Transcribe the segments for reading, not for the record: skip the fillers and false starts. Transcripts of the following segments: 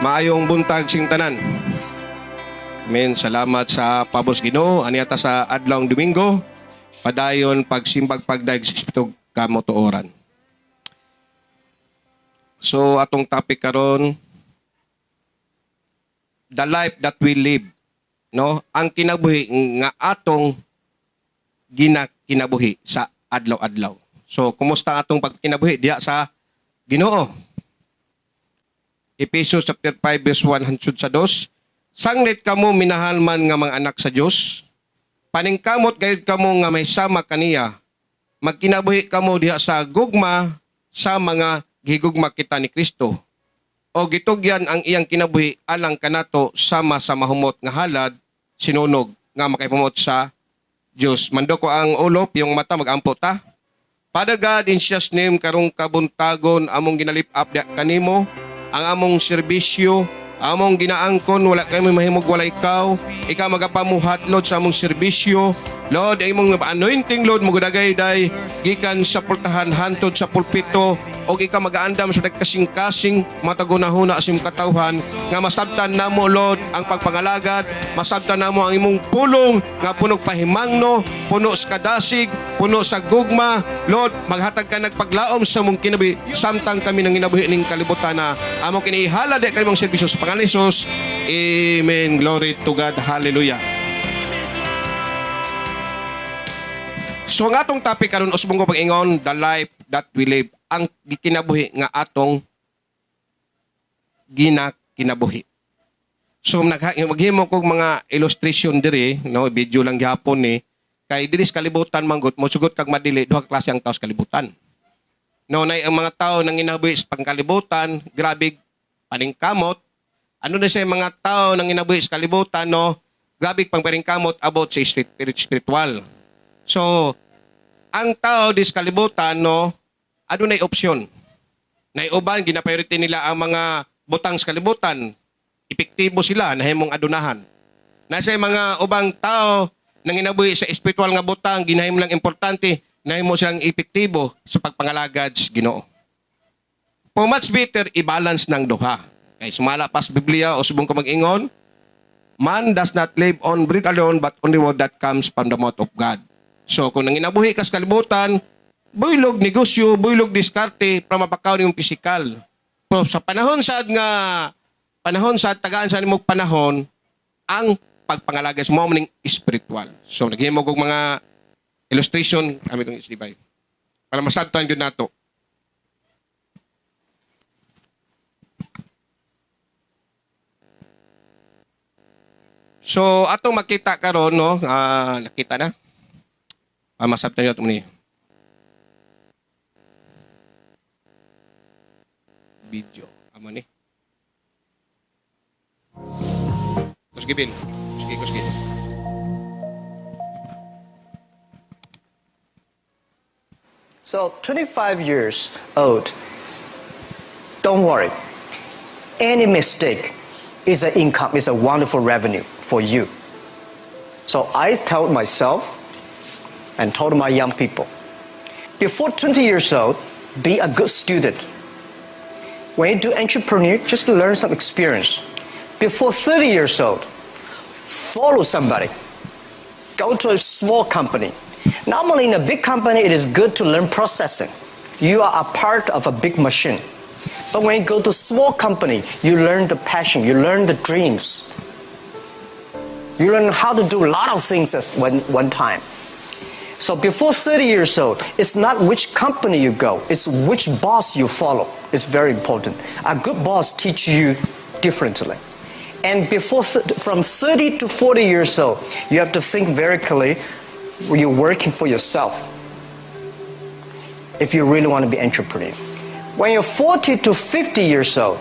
Maayong buntag sing tanan. Men, salamat sa pabos Ginoo aniya ta sa adlawng Domingo. Padayon pagsimbag pagdaig sa Espiritu kamotuoran. So atong topic karon, the life that we live, no? Ang kinabuhi nga atong ginakinabuhi sa adlaw-adlaw. So kumusta atong pagkinabuhi diha sa Ginoo? Epesos chapter 5 verse 1 hangtod sa 2. Sanglit kamo minahalman nga mga anak sa Dios, paningkamot gayud kamo nga may sama kaniya. Magkinabuhi kamo diha sa gugma sa mga gihigugma kita ni Kristo. O gitugyan ang iyang kinabuhi alang kanato sama sa mahumot nga halad sinunog nga makaipamot sa Dios. Manduko ang ulo, piyong mata, magampo ta. Father God, in Jesus' name, karong kabuntagon, among ginalip up diha kanimo, ang among serbisyo, among ginaangkon, wala kami mahimog wala ikaw. Ikaw magapamuhat, Lord, sa among serbisyo. Lord, ang imong anointing, Lord, mugudagay day, gikan sa pultahan, hantod sa pulpito, og ikaw magaandam sa nagkasing-kasing, matagunahuna sa imong katawhan, nga masabtan namo, Lord, ang pagpangalagad, masabtan namo ang imong pulong, nga puno pahimangno, puno sa kadasig, puno sa gugma. Lord, maghatag ka nagpaglaom sa mong kinabuhi, samtang kami nang ginabuhi ning kalibutan na among kinihala di kanimong serbisyo sa pangalan ni Jesus. Amen. Glory to God. Hallelujah. So ang atong topic karon usbong ko pag-ingon, the life that we live, ang gikinabuhi nga atong ginakinabuhi. So maghimo kog mga illustration diri, no, video lang gihapon ni kay diri sa kalibutan manggut mo sugot kag madili duha ka klase ang tao sa kalibutan. No, nay ang mga tao nang ginabuhi sa pangkalibutan, grabe paningkamot. Ano na siya mga tao nang ginabuhi sa kalibutan, no, grabe pangpaningkamot about sa spiritual. So, ang tao di sa kalibutan, no, adunay opsyon. Nay uban gina-priority nila ang mga butang sa kalibutan. Epektibo sila nahimong adunahan. Nasa mga ubang tao nang ginabuhi sa espiritual nga butang, ginahimo lang importante, nahimo silang epektibo sa pagpangalagad sa Ginoo. For much better, i-balance ng duha. Kay sumala pa sa Biblia o subong ko mag-ingon, man does not live on bread alone, but on the word that comes from the mouth of God. So kung nanginabuhi ka sa kalibutan, buylog negosyo, buylog diskarte, para mapakaw yung pisikal. Pero sa panahon sad nga, panahon sa tagaan sa nimog panahon, ang pagpangalaga sa mo ning spiritual. So naghimo kog mga illustration kami itong isibay. Para masabtan gyud nato. So atong makita karon, no, nakita na. Para masabtan niyo ni. Video. Amo ni. Kusgi Bill. Kusgi, kusgi. So 25 years old, don't worry. Any mistake is an income, is a wonderful revenue for you. So I told myself and told my young people, before 20 years old, be a good student. When you do entrepreneur, just learn some experience. Before 30 years old, follow somebody. Go to a small company. Normally in a big company, it is good to learn processing. You are a part of a big machine. But when you go to small company, you learn the passion, you learn the dreams. You learn how to do a lot of things at one time. So before 30 years old, it's not which company you go, it's which boss you follow. It's very important. A good boss teaches you differently. And from 30 to 40 years old, you have to think very clearly, you're working for yourself if you really want to be entrepreneur. When you're 40 to 50 years old,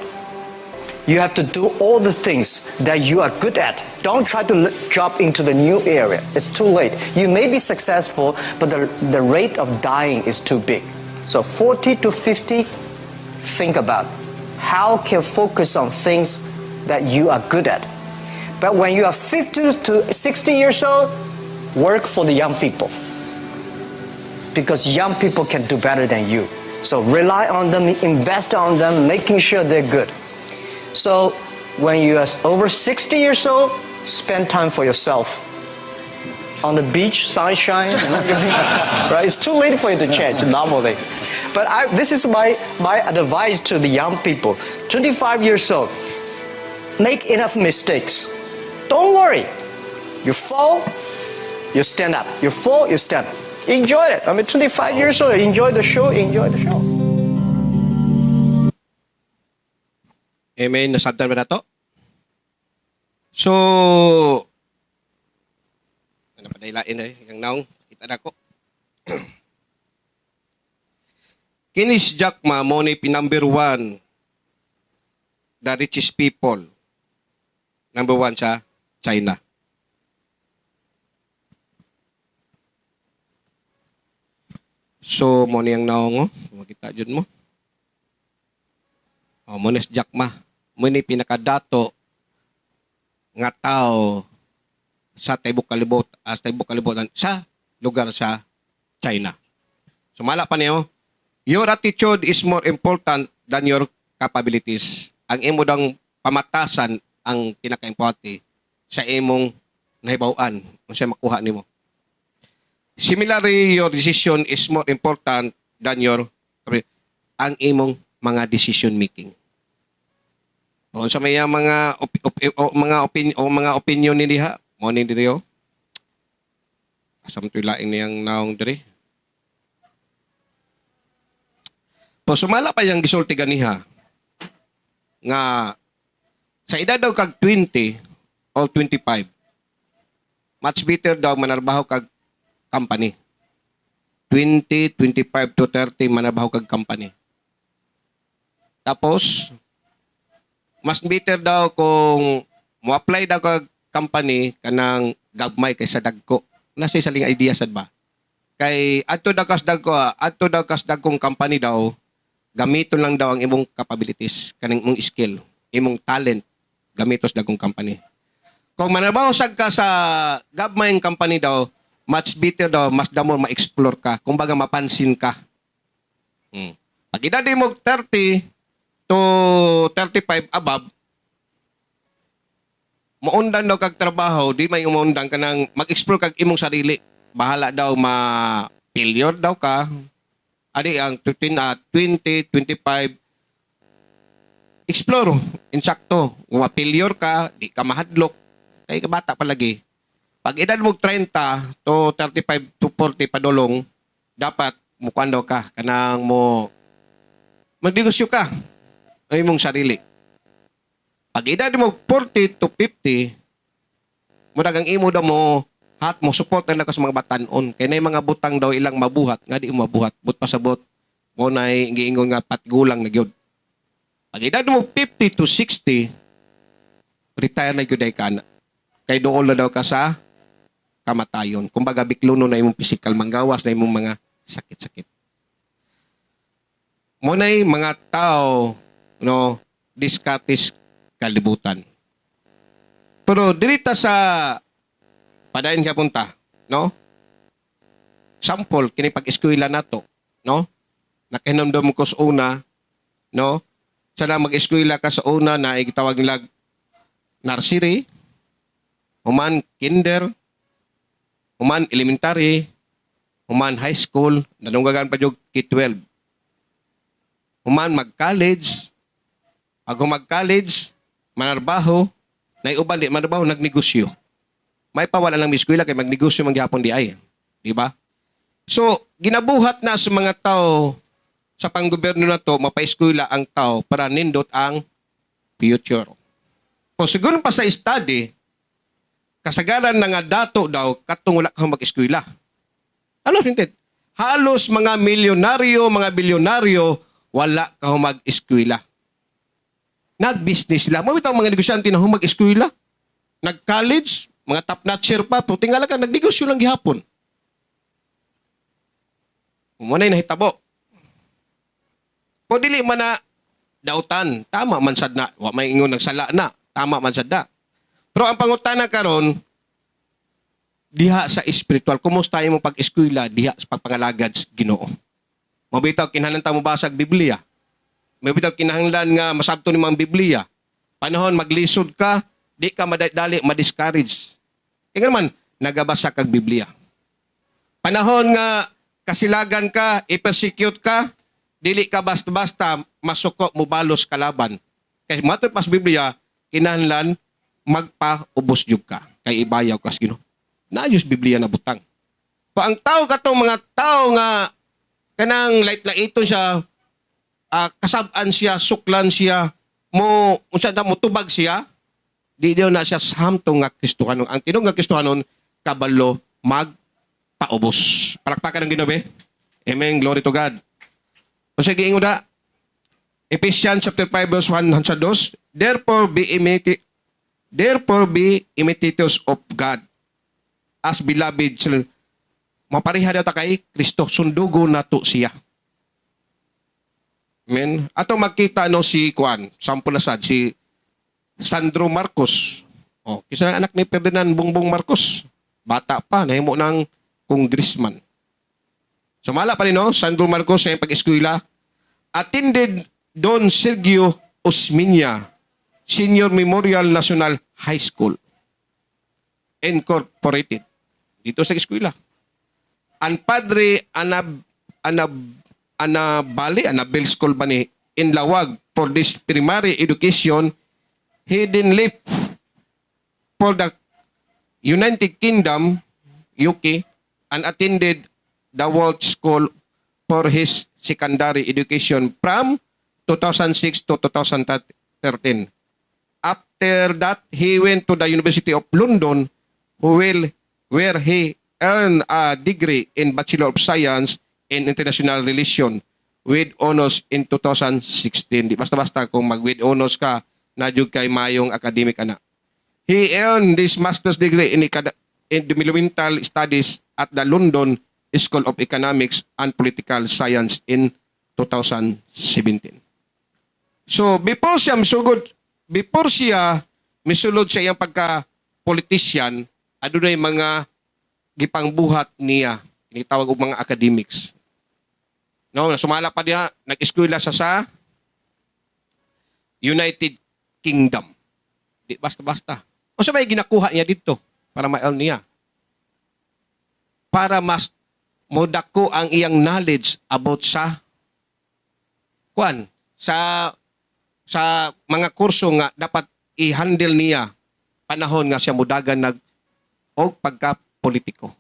you have to do all the things that you are good at. Don't try to jump into the new area. It's too late. You may be successful, but the rate of dying is too big. So 40 to 50, think about how can focus on things that you are good at. But when you are 50 to 60 years old, work for the young people. Because young people can do better than you. So rely on them, invest on them, making sure they're good. So When you are over 60 years old, spend time for yourself. On the beach, sunshine, right? It's too late for you to change normally. But this is my advice to the young people. 25 years old, make enough mistakes. Don't worry. You fall, you stand up. You fall, you stand up. Enjoy it. I mean, 25 years old, enjoy the show, enjoy the show. Amen. Nasabtan ba nato? So, ano pa dailain eh, yung naong, kita na ko. Kini si Jack Ma, mo ni number one, the richest people. Number one sa China. So, mo ni ang naong, oh. Makita dyan mo. Oh, mo ni si Jack Ma. Mo ni pinakadato nga tao sa tibuok kalibot, sa tibuok kalibutan sa lugar sa China. Sumala pa niyo, your attitude is more important than your capabilities. Ang imo dang pamatasan ang pinaka-importante sa imong nahibaw-an unsa makuha nimo. Similarly, your decision is more important than your ang imong mga decision making. O sa may mga op, op, o, mga opinion o mga opinion ni diha, mo ni diri oh. Asam to'y laing niyang naong diri. Po sumala pa yang gisulti ganiha nga sa edad daw kag 20 or 25, much better daw manarbaho kag company. 20, 25 to 30 manarbaho kag company. Tapos mas better daw kung mo-apply daw kag company kanang gagmay kaysa dagko. Nasa saling idea sad ba? Kay adto daw kas dagko, adto daw kas dagkong company daw, gamiton lang daw ang imong capabilities, kaning imong skill, imong talent, gamitos dagkong company. Kung manarbaho sad ka sa gagmay company daw, much better daw, mas damo ma-explore ka, kumbaga mapansin ka. Pag edad mo 30 to 35 above, muundan daw kag trabaho, di may umuundang ka nang mag-explore kag imong sarili. Bahala daw ma-failure daw ka. Adi ang 15, 20, 25, explore, insakto. Kung ma-failure ka, di ka mahadlok. Kay ka bata pa lagi. Pag edad mo 30 to 35 to 40 padulong, dapat mukuan daw ka kanang mo magnegosyo ka ang imong sarili. Pag edad mo 40 to 50, murag ang imo daw mo hat mo support na ka sa mga batanon. Kay nay mga butang daw ilang mabuhat nga di mo mabuhat. But pasabot mo nay giingon nga patgulang na gyud. Pag edad mo 50 to 60, retire na gyud ay ka na. Kay dool na daw ka sa kamatayon. Kumbaga biklono na imong physical, manggawas na imong mga sakit-sakit. Mo nay mga tao no diskatis kalibutan. Pero dili ta sa padayon ka punta, no? Sample kini pag-eskwela nato, no? Nakahinumdum ko sa una, no? Sana mag-eskwela ka sa una na gitawag nila nursery, human kinder, human elementary, human high school, nadunggagan pa jud K-12. Human mag-college, pag mag-college, manarbaho, naiuban di manarbaho, nagnegosyo. May pawala lang eskwela kay magnegosyo man gihapon di ay. Di ba? So, ginabuhat na sa mga tao sa panggobyerno na to, mapaeskwela ang tao para nindot ang future. O siguro pa sa study, kasagaran na nga dato daw katong wala kang mag-eskwela. Ano sinted? Halos mga milyonaryo, mga bilyonaryo, wala ka mag-eskwela. Nag-business sila. Mo ang mga negosyante na humag-eskwela. Nag-college, mga top-notcher pa, pero tingala ka, nagnegosyo lang gihapon. Muna nahitabo. O dili man na dautan, tama man sad na. Wa may ingon nagsala na, tama man sad na. Pero ang pangutana karon diha sa espiritual, kumusta imong pag-eskwela diha sa pagpangalagad sa Ginoo? Mabitaw kinahanglan ta mo basag Biblia. Mabitaw kinahanglan nga masabto ni mga Biblia. Panahon maglisod ka, di ka madali ma-discourage. Kaya naman, nagabasa kag Biblia. Panahon nga kasilagan ka, i-persecute ka, dili ka basta-basta masuko, mubalos kalaban. Kay matod pas Biblia, kinahanglan magpaubos jud ka kay ibayaw ka sa Ginoo. Naayos Biblia na butang. Pa ang tao katong mga tao nga kanang lait-laiton siya, kasab-an siya, suklan siya, mo unsa na motubag siya, di daw na siya samtong nga Kristohanon. Ang tinuod nga Kristohanon kabalo magpaubos. Palakpakan ng Ginoo be. Amen. Glory to God. O sige, ingon da. Ephesians chapter 5 verse 1 hanggang 2. Therefore be imitators of God as beloved children. Mapareha daw ta kay Kristo, sundugo nato siya. Amen. Ato makita no si Kuan, sample na sad si Sandro Marcos. Oh, kisa ang anak ni Ferdinand Bongbong Marcos. Bata pa, nahimo ng congressman. Sumala pa rin no, Sandro Marcos sa iyang pag-eskwela. Attended Don Sergio Osmeña Senior Memorial National High School Incorporated. Dito sa eskwela. Ang Padre Anab Anab Anabali, Anabel School ba ni in Laoag for this primary education. He then left for the United Kingdom, UK, and attended the World School for his secondary education from 2006 to 2013. After that, he went to the University of London, where he earned a degree in Bachelor of Science in International Relations with honors in 2016. Di basta-basta kung mag with honors ka, na jud kay mayong academic ana. He earned this master's degree in Developmental Studies at the London School of Economics and Political Science in 2017. So before siya misulod sa iyang pagka politician, adunay mga gipangbuhat niya, tinitawag og mga academics. No, sumala pa diha, nag-eskwela siya sa United Kingdom. Di basta-basta. O sa may ginakuha niya dito para ma-earn niya? Para mas modako ang iyang knowledge about sa kuan sa mga kurso nga dapat i-handle niya panahon nga siya mudagan nag og pagka politiko.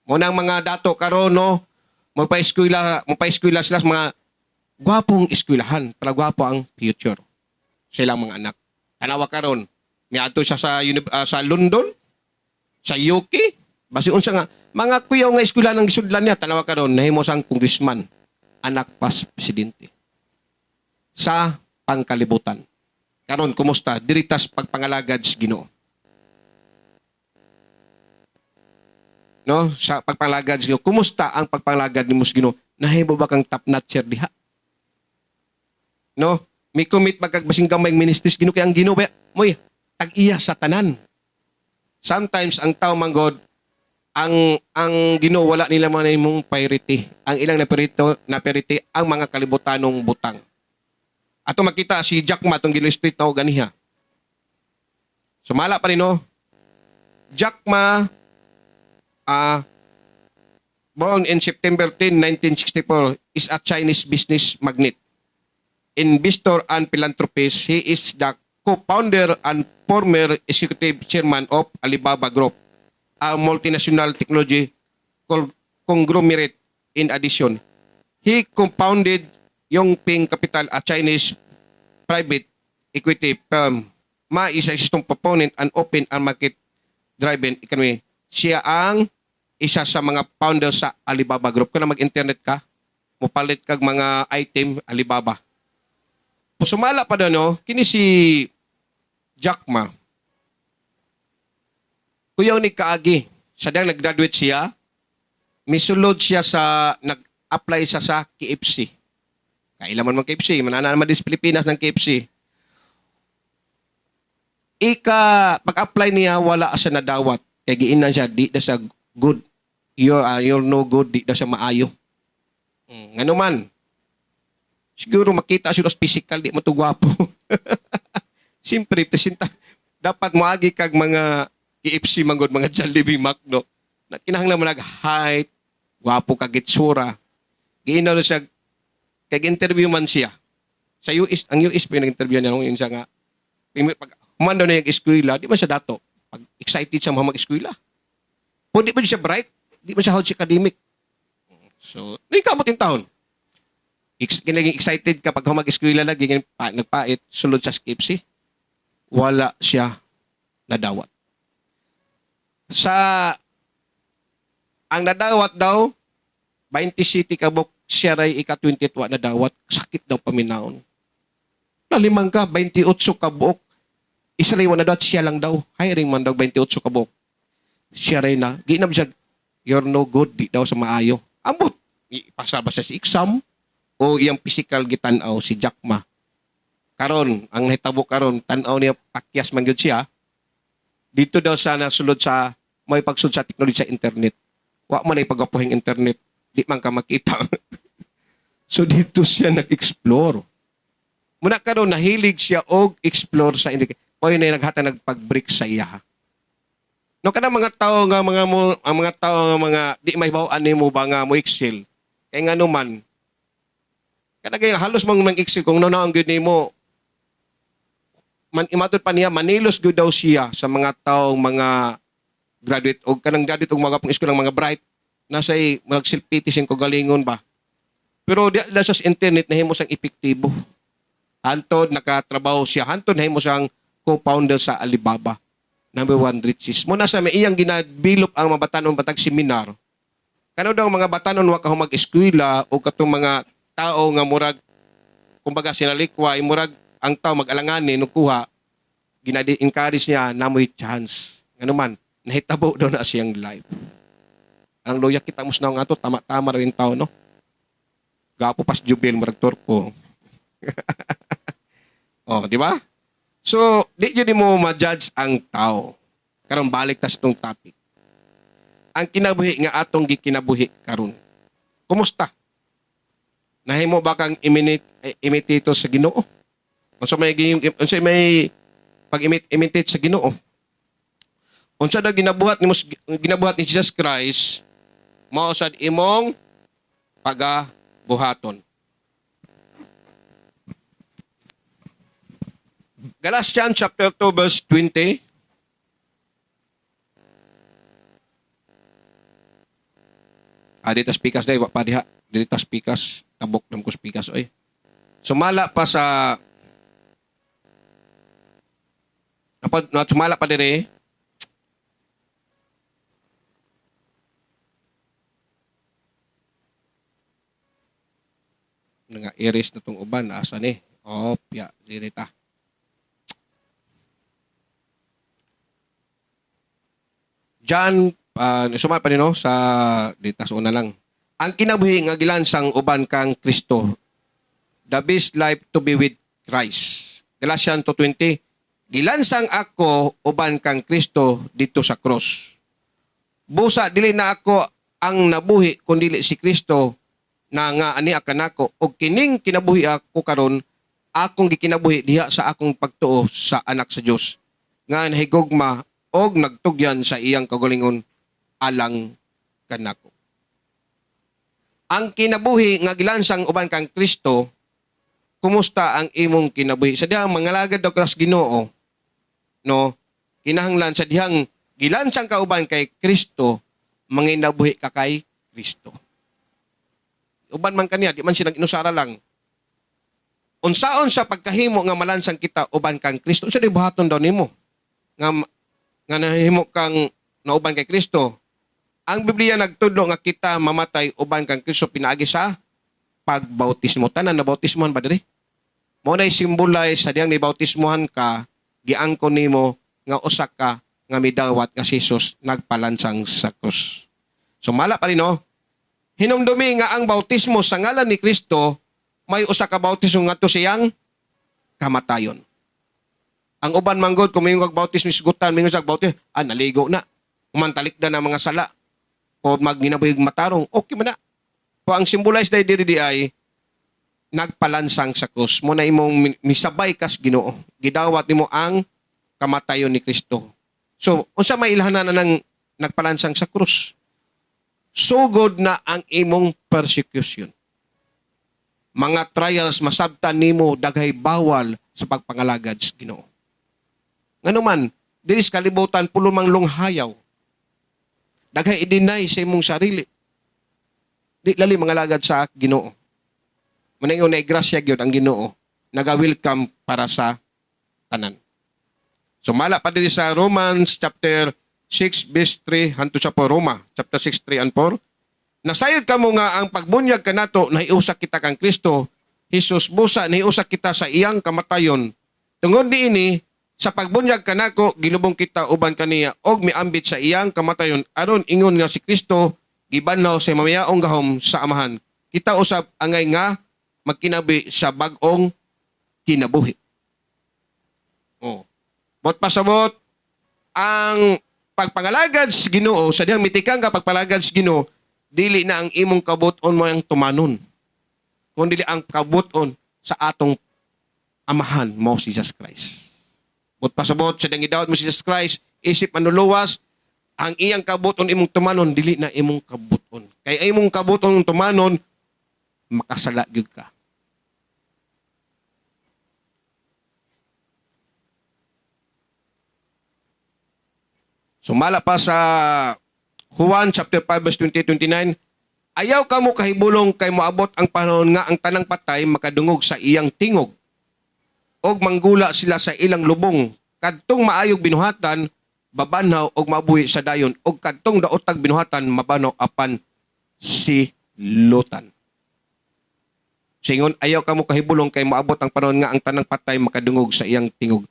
Mo nang mga dato karon no, mo pa-eskwela sila sa mga gwapong eskwelahan para gwapo ang future sa ilang mga anak. Tanawa karon, miadto siya sa London, sa UK, basi unsa nga mga kuyaw nga eskwelahan ang gisudlan niya, tanawa karon nahimo sang congressman, anak pas presidente sa pangkalibutan. Karon kumusta diritas pagpangalagad sa Ginoo? No, sa pagpangalagad sa Ginoo, kumusta ang pagpangalagad nimo sa Ginoo? Nahimo ba kang top notcher diha? No, mi commit ba kag basing gamay ministries Ginoo kay ang Ginoo ba moy tag-iya sa tanan. Sometimes ang tao manggod ang Ginoo wala nila man imong priority. Ang ilang na priority ang mga kalibutanong butang. Ato makita si Jack Ma tong gi-illustrate na ganiha. Sumala pa rin no. Jack Ma, born in September 10, 1964, is a Chinese business magnate, investor and philanthropist. He is the co-founder and former executive chairman of Alibaba Group, a multinational technology conglomerate. In addition, he co-founded Yongping Capital, a Chinese private equity firm. Ma is a strong proponent and open and market driven economy. Siya ang isa sa mga founder sa Alibaba Group. Kung na mag-internet ka, mupalit kag mga item Alibaba. Sumala pa doon, no, kini si Jack Ma. Kuyaw ni kaagi. Sa dang nag-graduate siya, misulod siya sa, nag-apply siya sa KFC. Kaila man KFC, manana naman din sa Pilipinas ng KFC. Ika, pag-apply niya, wala siya nadawat. Kaya giinan siya, di na siya good. You're no good, di na siya maayo. Ngano man, siguro makita siya sa physical, di mo to gwapo. Siyempre, presenta, dapat moagi kag mga KFC manggod, mga Jollibee, McDo. Na kinahanglan mo nag height, gwapo kag itsura. Giinaw na siya, kag interview man siya. Sa US, ang US pa yung nag-interview niya, yun siya nga, pag human daw na yung eskwela, di ba siya dato? Pag excited siya mag-eskwela. Po, di ba siya bright? Di ba siya hod siya academic? So, kamot yung taon. Kinaging excited ka pag mag-eskwela lagi, nagpait, sulod sa KFC. Wala siya nadawat. Sa, ang nadawat daw, 20 city kabok, siya ray ika-22 nadawat, sakit daw paminaon. Nalimang ka, 28 kabuok. Isa ray wala nadawat, siya lang daw. Hiring man daw 28 kabuok. Siya ray na, ginam siya, you're no good, di daw sa maayo. Ambot, ipasa ba siya sa exam? O iyang physical gitanaw si Jack Ma. Karon, ang nahitabo karon, tan-aw niya pakyas man gyud siya. Dito daw sana sulod sa may pagsulod sa technology sa internet. Wa man ay pagwapuhing internet, di man ka makita. So dito siya nag-explore. Muna karon nahilig siya og explore sa internet. Mo'y na naghata nagpag-break sa iya. No, kana mga tao nga mga mo ang mga tao nga mga di may bawaan nimo ba nga mo excel. Kay ngano man kada kay halos mang mang excel kung naon gyud nimo man imatod pa niya manilos gyud daw siya sa mga taong mga graduate og kanang graduate og mga pang eskwela, mga bright nasa mag self-pity sing kagalingon ba. Pero di la sa internet nahimo siyang epektibo. Hantod nakatrabaho siya, hantod nahimo siyang co-founder sa Alibaba. Number one richest. Muna sa may iyang ginabilop ang mga batanon batag seminar. Kano daw mga batanon wa ka mag-eskwela o katong mga tao nga murag kumbaga sinalikwa, murag ang tao mag-alanganin no kuha, ginadi-encourage niya na mo'y chance. Ngano man, nahitabo daw na siyang life. Ang loya kita mo nga to, tama-tama rin tao, no? Gapo pas jubil, murag turko. Oh, di ba? So, di jud mo ma-judge ang tao. Karon balik ta sa itong topic. Ang kinabuhi nga atong gikinabuhi karon. Kumusta? Nahimo ba kang imitator sa Ginoo? Unsa may pag-imitate sa Ginoo? Unsa daw ginabuhat ni ginabuhat ni Jesus Christ, mao sad imong pagabuhaton. Galatians chapter 2 verse 20. Ah, dito speakers dahil, pa diha. Dito speakers, tabok nam ko speakers oy. Sumala pa sa Napad, na sumala pa dire. Nga iris na tong uban asa ni? Oh, pya dire ta. John, sumala pa ni no sa dita sa una lang. Ang kinabuhi nga gilansang uban kang Kristo. The best life to be with Christ. Galatians 2:20. Gilansang ako uban kang Kristo dito sa cross. Busa dili na ako ang nabuhi kundi si Kristo na nga ani kanako og kining kinabuhi ako karon akong gikinabuhi diha sa akong pagtuo sa anak sa Dios nga nahigugma og nagtugyan sa iyang kagalingon alang kanako. Ang kinabuhi nga gilansang uban kang Kristo, kumusta ang imong kinabuhi? Sa dihang mangalagad daw kas Ginoo, no, kinahanglan sa dihang gilansang ka uban kay Kristo, manginabuhi ka kay Kristo. Uban man kaniya, di man siya nag-inusara lang. Unsaon sa pagkahimo nga malansang kita uban kang Kristo? Unsa di buhaton daw nimo nga nahimo kang nauban kay Kristo? Ang Biblia nagtudlo nga kita mamatay uban kang Kristo pinaagi sa pagbautismo. Tanan na bautismohan ba diri? Mao nay symbolize sa diyang nibautismohan ka, giangkon nimo nga usa ka nga midawat nga si Jesus nagpalansang sa krus. So mala pa rin, no? Hinumdumi nga ang bautismo sa ngalan ni Kristo may usa ka bautismo ngadto siyang kamatayon. Ang uban manggod kung mingon kag bautismo isgutan, mingon sa bautismo, naligo na. Humantalik na ng mga sala o magginabuhig matarong, okay man na. So ang symbolize dahil diri di ay Nagpalansang sa krus. Mo na imong misabay kas Ginoo. Gidawat nimo ang kamatayon ni Kristo. So, unsa may ilhanan na ng nagpalansang sa krus? Sugod na ang imong persecution. Mga trials masabtan nimo, daghay bawal sa pagpangalagad sa Ginoo. Ngano man, diri sa kalibutan pulo mang lunghayaw. Daghay i-deny sa imong sarili. Di lali mangalagad sa Ginoo. Muna ingon na grasya gyud ang Ginoo, naga-welcome para sa tanan. So mala pa diri sa Romans chapter 6 verse 3 hanto sa 4, Roma chapter 6 3 and 4. Nasayod kamo nga ang pagbunyag kanato nahiusa kita kang Kristo Jesus, busa nahiusa kita sa iyang kamatayon. Tungod niini, sa pagbunyag kanako gilubong kita uban kaniya og miambit sa iyang kamatayon, aron ingon nga si Kristo gibanhaw sa mamayaong gahom sa Amahan, kita usab angay nga magkinabi sa bag-ong kinabuhi. Oh. Bot pasabot, ang pagpangalagad sa Ginoo, sa dihang mitikang ka pagpalagad sa Ginoo, dili na ang imong kabut-on mo ang tumanon, kun dili ang kabut-on sa atong Amahan mo si Jesus Christ. Bot pasabot, sa dihang gidawat mo si Jesus Christ isip manluluwas, ang iyang kabut-on imong tumanon, dili na imong kabut-on. Kay imong kabut-on tumanon, makasala gyud ka. Sumala pa sa Juan chapter 5 verse 20-29, "Ayaw kamo kahibulong kay moabot ang panahon nga ang tanang patay makadungog sa iyang tingog og manggula sila sa ilang lubong. Kadtong maayog binuhatan babanhaw og mabuhi sa dayon, og kadtong daotag binuhatan mabanhaw apan silutan." Singon, "Ayaw kamo kahibulong kay moabot ang panahon nga ang tanang patay makadungog sa iyang tingog."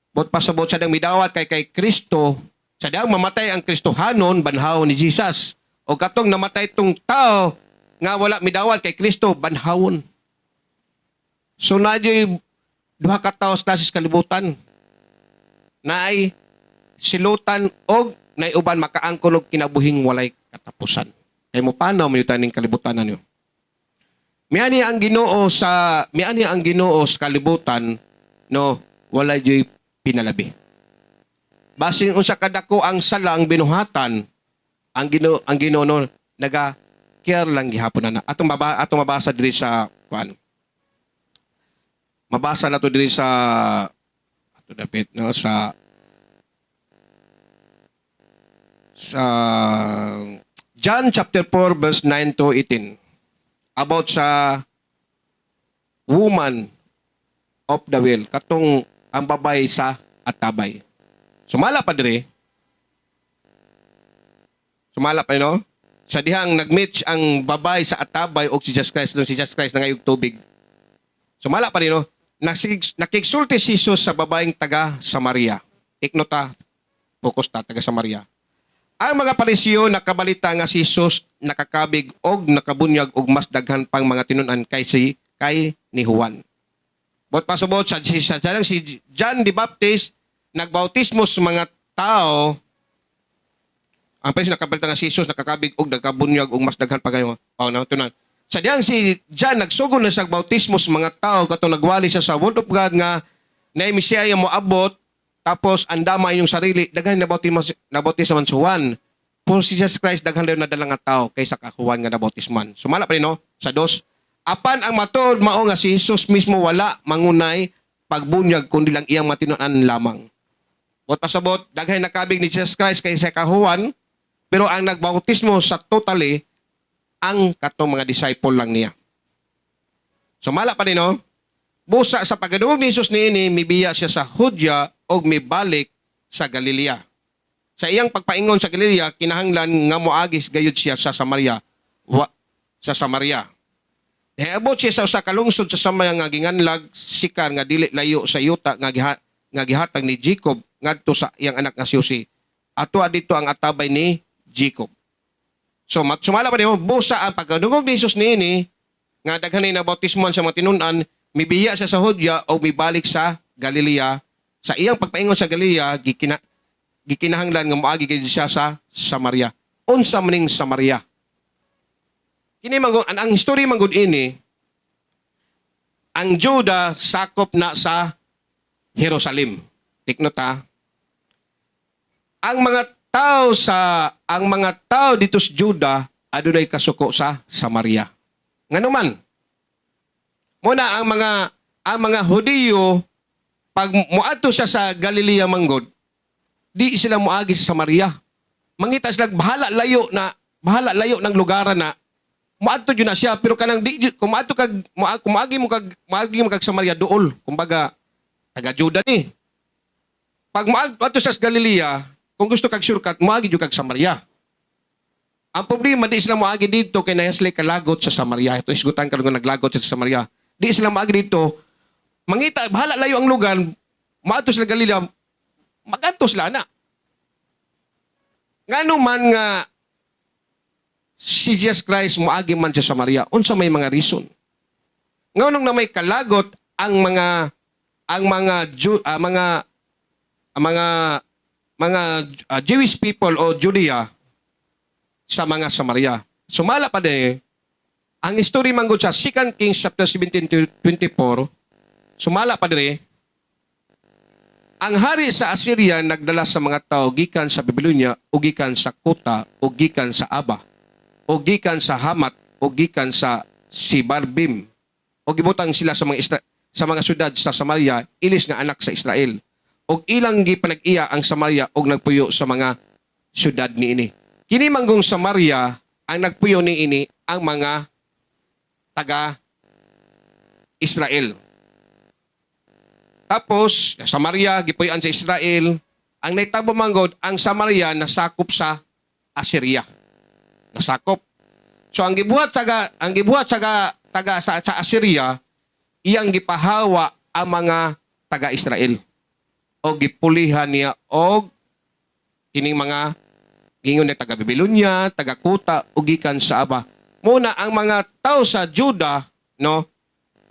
Bot pasabot, sa dang midawat kay Kristo, sa dang mamatay ang Kristohanon, banhaw ni Jesus. O katong namatay tong tao nga wala midawat kay Kristo, banhawon. So na duha ka tawo sa klases kalibutan. Naay silutan og naay uban makaangkon og kinabuhing walay katapusan. Kay mo panaw mo ning kalibutan ninyo. Miani ang Ginoo sa kalibutan, no, wala juy pinalabi. Basin unsa kadako ang salang binuhatan, ang Ginoo, no, naga care lang gihapon na. Atong mabasa diri sa kuan. Mabasa na to diri sa ato dapit, no, sa John chapter 4 verse 9 to 18 about sa woman of the well, katong ang babay sa atabay. Sumala pa dire. Sumala pa, no? Sa dihang nag-meet ang babay sa atabay og si Jesus Christ, si Jesus Christ nangayog tubig. Sumala pa rin, no? Nakigsulti si Jesus sa babaeng taga Samaria. Take nota, focus ta, taga Samaria. Ang mga Pariseo nakabalita nga si Jesus nakakabig og nakabunyag og mas daghan pang mga tinun-an kay ni Juan. Bot pasabot, sa si John the Baptist nagbautismo sa mga tao, ang Pariseo nakabalita nga si Jesus nakakabig og nakabunyag og mas daghan pa kayo. Oh, no, tunan. Sa diyang si John nagsugod na sa bautismo sa mga tao katong nagwali siya sa Word of God nga na Messiah mo abot, tapos andama inyong sarili, daghan nabautismo nabautismo man si Juan. Pero si Jesus Christ daghan daw nadala nga tao kaysa ka Juan nga nabautisman. Sumala pa rin, no, sa dos. Apan ang matuod mao nga si Jesus mismo wala mangunay pagbunyag kundi lang iyang matinunan lamang. Bot pasabot, daghan nakabig ni Jesus Christ kaysa ka Juan, pero ang nagbautismo sa totally ang katong mga disciple lang niya. Sumala pa din, no? Busa sa pagkadungog ni Jesus niini, mibiya siya sa Judea og mibalik sa Galilea. Sa iyang pagpaingon sa Galilea, kinahanglan nga moagis gayud siya sa Samaria. Sa Samaria. Niabot siya sa usa ka lungsod sa Samaria nga ginganlag Sikar, nga dili layo sa yuta nga gihatag ni Jacob ngadto sa iyang anak nga si Jose. Ato dito ang atabay ni Jacob. So sumala pa niyo, busa ang pagkadungog ni Jesus niini nga daghan ni nabautismohan sa mga tinun-an, mibiya siya sa Judea o mibalik sa Galilea. Sa iyang pagpaingon sa Galilea, gikinahanglan nga moagi gid siya sa Samaria. Unsa maning Samaria? Kini man ang history man gud ini. Ang Juda sakop na sa Jerusalem. Take note ha. Ang mga tao dito sa Juda adunay kasuko sa Samaria. Ngano man? Muna ang mga Hudiyo, pag muadto siya sa Galilea manggod, di sila muagi sa Samaria. Mangita sila bahala layo ng lugaran na muadto jud na siya, pero kanang di kung muadto kag kung muagi mo kag Samaria, duol kumbaga taga Juda ni. Pag muadto siya sa Galilea, kung gusto kag shortcut, muagi jud kag Samaria. Ang problema, di sila muagi dito kay naa sila kalagot sa Samaria. Ito isgutan karon nga naglagot sa Samaria. Di sila muagi dito. Mangita bahala layo ang lugar, muadto sila Galilea, magadto sila na. Ngano man nga si Jesus Christ muagi man sa Samaria? Unsa may mga reason? Nganong na may kalagot ang mga ang mga mga Jewish people o Judea sa mga Samaria? Sumala pa din ang story manggod sa 2 Kings chapter 17 to 24. Sumala pa dire, ang hari sa Assyria nagdala sa mga tao gikan sa Babylonia o gikan sa Kuta o gikan sa Aba o gikan sa Hamat o gikan sa Sepharvaim o gibutang sila sa mga syudad sa Samaria, ilis nga anak sa Israel, og ilang gipanag-iya ang Samaria og nagpuyo sa mga syudad niini. Kini manggong Samaria, ang nagpuyo niini ang mga taga Israel. Tapos, Samaria, gipuy-an sa Israel. Ang naitabo manggod, ang Samaria nasakop sa Assyria. Nasakop. So ang gibuhat sa taga sa Assyria, iyang gipahawa ang mga taga Israel. O gipulihan niya og kining mga gingon na taga Babylonia, taga Kuta o gikan sa Aba. Muna ang mga tao sa Juda, no?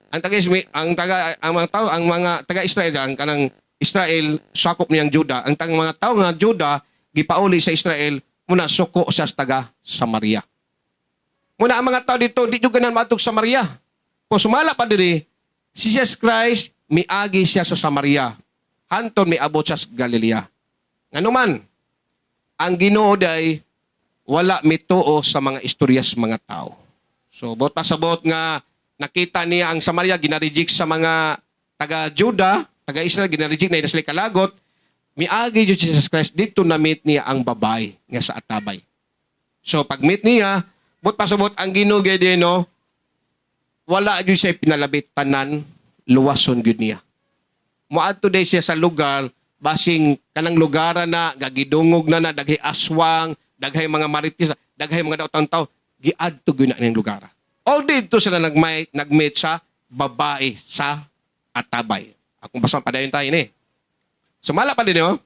Ang taga ang mga tao, ang mga taga Israel, ang kanang Israel sakop niyang Juda. Ang tang mga tao nga Juda gipauli sa Israel, muna suko siya sa taga Samaria. Muna ang mga tao dito di jud ganahan maadtog Samaria. Kung sumala pa diri, si Jesus Christ miagi siya sa Samaria. Hanton miabot siya sa Galilea. Ngano man, ang Ginoo day wala mituo sa mga istorya sa mga tao. So, bot pasabot nga nakita niya ang Samaria ginareject sa mga taga Juda, taga Israel, ginareject na sila kalagot. Miagi jud si Jesus Christ dito, na meet niya ang babae nga sa atabay. So pag meet niya, bot pasabot ang Ginoo gyud, no, wala jud siya pinalabit, tanan luwason gyud niya. Moadto day siya sa lugar, basing kanang lugar na gagidungog na na daghay aswang, daghay mga marites, daghay mga daotang tao, giadto gyud na ning lugar. O dito sila nag-meet sa babae sa atabay. Akong basta padayon tayo ni. Sumala pa din, oh.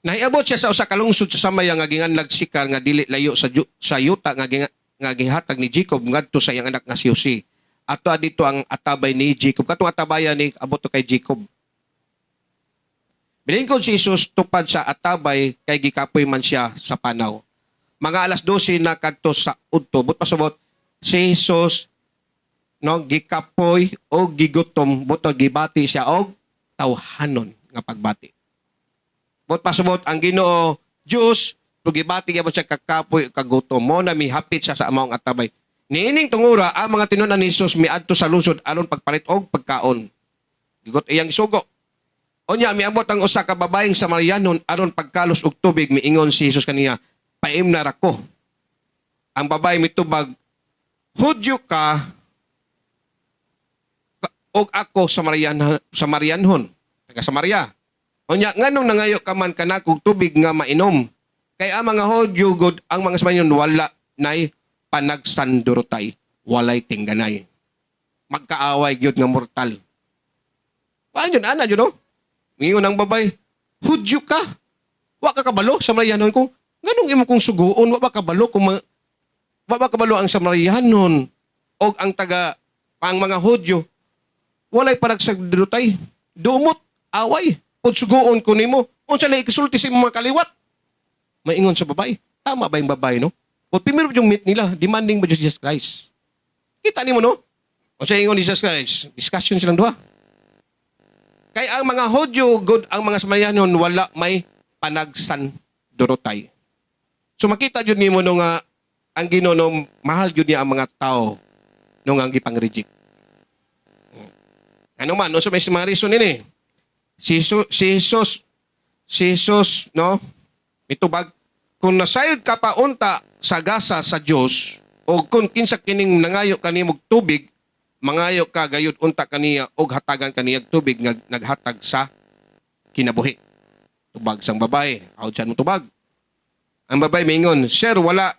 Nahiabot siya sa usa ka lungsod sa Samaria nga ginganlag Sikar nga dili layo sa yuta nga gihatag ni Jacob ngadto sa iyang anak nga si Jose. Ato dito ang atabay ni Jacob. Katong atabayan ni abot to kay Jacob. Bilingkod si Jesus tupad sa atabay kay gikapoy man siya sa panaw. Mga alas 12 na kadto sa udto, but pasabot si Jesus, no, gikapoy o gigutom, buto gibati siya og tawhanon nga pagbati. But pasabot ang Ginoo Dios gibati gyapon siya kakapoy kagutom mo na mihapit siya sa among atabay. Niining tungura, ang mga tinunan ni Jesus miadto sa lungsod aron pagpalit og pagkaon. Gigot iyang isugo. Unya miabot ang usa ka babaeng Samarianon aron pagkalos og tubig, miingon si Jesus kaniya, "Paimna ra ko." Ang babae mitubag, "Hudyo ka og ako Samarianhon, taga Samaria. Unya nganong nangayo ka man kanakog tubig nga mainom? Kay ang mga Hudyo gud, ang mga Samarianon wala nay panagsandurotay, walay tingganay." Magkaaway gyud nga mortal. Paano yun? Ana yun, no? Mingon ang babay, "Hudyo ka. Wa ka kabalo, Samarianon ko. Nganong imo kong suguon? Wa ba kabalo ang Samarianon o ang mga Hudyo walay panagsandurotay. Dumot, away. Kung suguon ko nimo, unsa lay ikasulti sa imong mga kaliwat?" Maingon sa babae. Tama ba yung babae, no? O primero yung meet nila, demanding ba Jesus Christ? Kita nimo, no? O sa ingon ni Jesus Christ, discussion silang duha. Kay ang mga Hudyo, good, ang mga Samarianon, wala may panagsan dorotay. So makita jud nimo no nga ang Ginoo no, mahal jud niya ang mga tao no nga ang gipang-reject. Ano man, no, so may mga reason nini. Si Jesus, no, mitubag, kung nasayod ka pa unta sa gasa sa Dios o kung kinsa kining nangayo kanimo og tubig, mangayo ka gayud unta kaniya og hatagan kaniya og tubig nga naghatag sa kinabuhi. Tubag sang babae, out siya mo tubag. Ang babae mingon, "Sir, wala.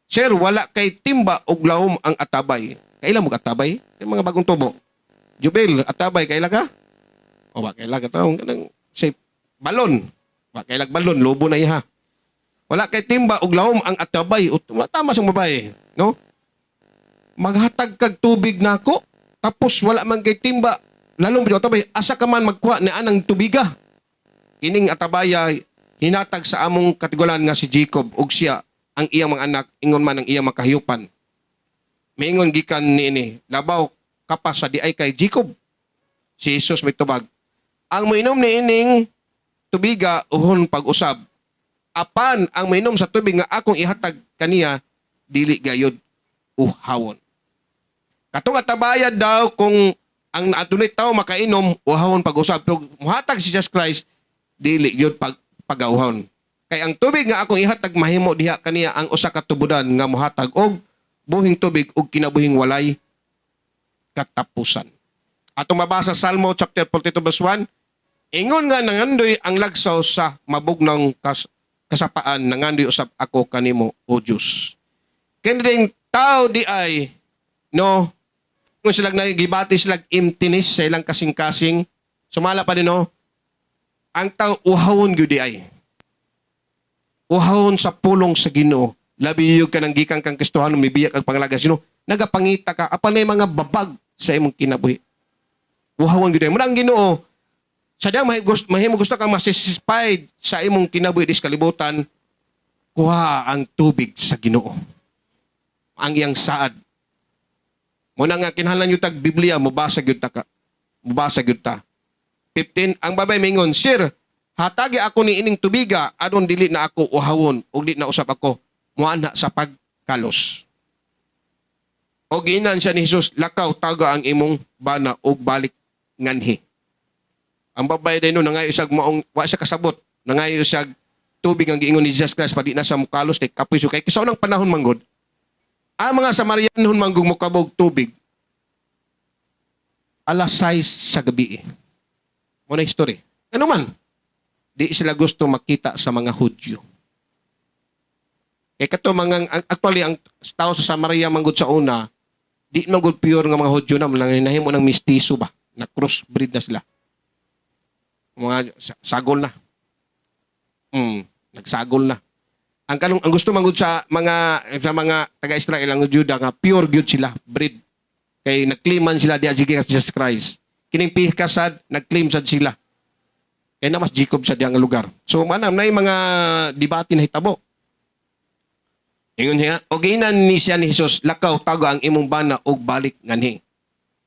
Sir, wala kay timba og lahom ang atabay." Kaila mo atabay? Yung mga bagong tubo. Jubel, atabay, kaila ka? O ba, kaila ka taong kanang say, balon. Ba, kaila balon, lobo na iha. Wala kay timba og lahom ang atabay. O, tama sa babae, no? Maghatag kag tubig nako, tapos wala man kay timba, lalong ba atabay, asa ka man magkuha ni anang tubiga? Kining atabaya hinatag sa among katigulangan nga si Jacob ug siya ang iyang mga anak ingon man ang iyang makahiyupan. Miingon gikan niini, labaw ka pa sa diay kay Jacob. Si Jesus may tubag. Ang moinom niining tubiga uhon pag-usab. Apan ang moinom sa tubig nga akong ihatag kaniya dili gayud uhawon. Katong atabaya daw, kung ang adunay tao makainom, uhawon pag-usab. Pero muhatag si Jesus Christ, dili yun pagauhon. Kay ang tubig nga akong ihatag mahimo diha kaniya ang usa ka tubudan nga muhatag og buhing tubig ug kinabuhing walay katapusan. Atong mabasa Salmo chapter 42 verse 1, ingon nga nangandoy ang lagsaw sa mabugnong kasapaan, nangandoy usab ako kanimo, O Dios. Kini tao di ay no kung sila na gibati sila emptiness sa ilang kasing-kasing, sumala pa din no, ang tao uhawon gyud di ay. Uhawon sa pulong sa Ginoo. Labi yung kanang gikan kang Kristohano, mibiyak ang pangalaga sino, nagapangita ka apan na mga babag sa imong kinabuhi. Uhawon gyud ay. Muna ang Ginoo sa diyang mahimo gusto kang masatisfied sa imong kinabuhi dis kalibutan, kuha ang tubig sa Ginoo. Ang iyang saad. Muna nga kinahanglan yung tag Biblia, mobasa gyud ta ka. Mobasa gyud ta. 15, ang babay mingon, "Sir, hatagi ako ni ining tubiga aron dili na ako uhawon ug di na usab ako muana sa pagkalos." O giinan siya ni Jesus, "Lakaw, taga ang imong bana ug balik nganhi." Ang babae din no, nangayo siya maong, wa siya kasabot, nangayo siya tubig ang giingon ni Jesus Christ, padi na sa mukalos kay kapoy so kay sa unang panahon manggod. Ang mga Samarianhon manggug mukabog tubig alas 6 sa gabi. Mo na history. Ano man? Di sila gusto makita sa mga Hudyo. Kay kato mga actually ang tao sa Samaria manggod sa una, di man gud pure nga mga Hudyo na nang nahimo ng mistiso ba, na crossbreed na sila. Mga sagol na. Nagsagol na. Ang gusto manggod sa mga taga-Israel, ang Juda nga pure gyud sila breed. Kay nagclaiman sila diya sige Jesus Christ. Kining pikasad nagclaim sad sila. Kay na mas Jacob sa diyang lugar. So manam na yung mga debate na hitabo. Ingon siya, o giinan ni siya ni Jesus, "Lakaw, tago ang imong bana ug balik nganhi."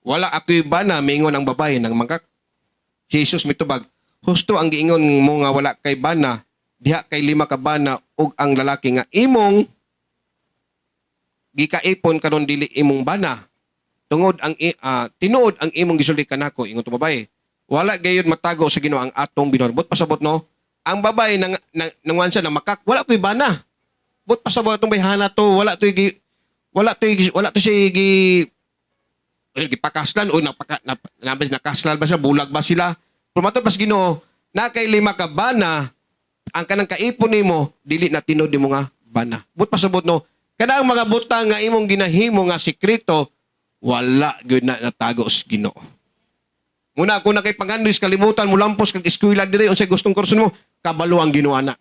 "Wala ako'y bana," mingon ang babae nang mangkak. Si Jesus mitubag, "Husto ang giingon mo nga wala kay bana, diha kay lima ka bana ug ang lalaki nga imong gikaipon karon dili imong bana. Tungod ang tinuod ang imong gisulti kanako." Ingon to babae. Wala gayud matago sa Ginoo ang atong binuhatan. But pasabot no, ang babae nang nangwan siya na makak, "Wala ko'y bana." But pasabot atong bayhana to, wala to siya gi eh, gipakaslan o napaka nakaslan ba siya, bulag ba sila? Pero matod pas Ginoo, na kay lima ka bana, ang kanang kaipon nimo dili na tinuod nimo nga bana. But pasabot no, kanang mga butang nga imong ginahimo nga sekreto, wala gyud na natago sa Ginoo. Muna ako na kay pangandoy sa kalibutan, mulampos kag eskwela dire unsay gustong kurso nimo, kabalo ang Ginoo ana.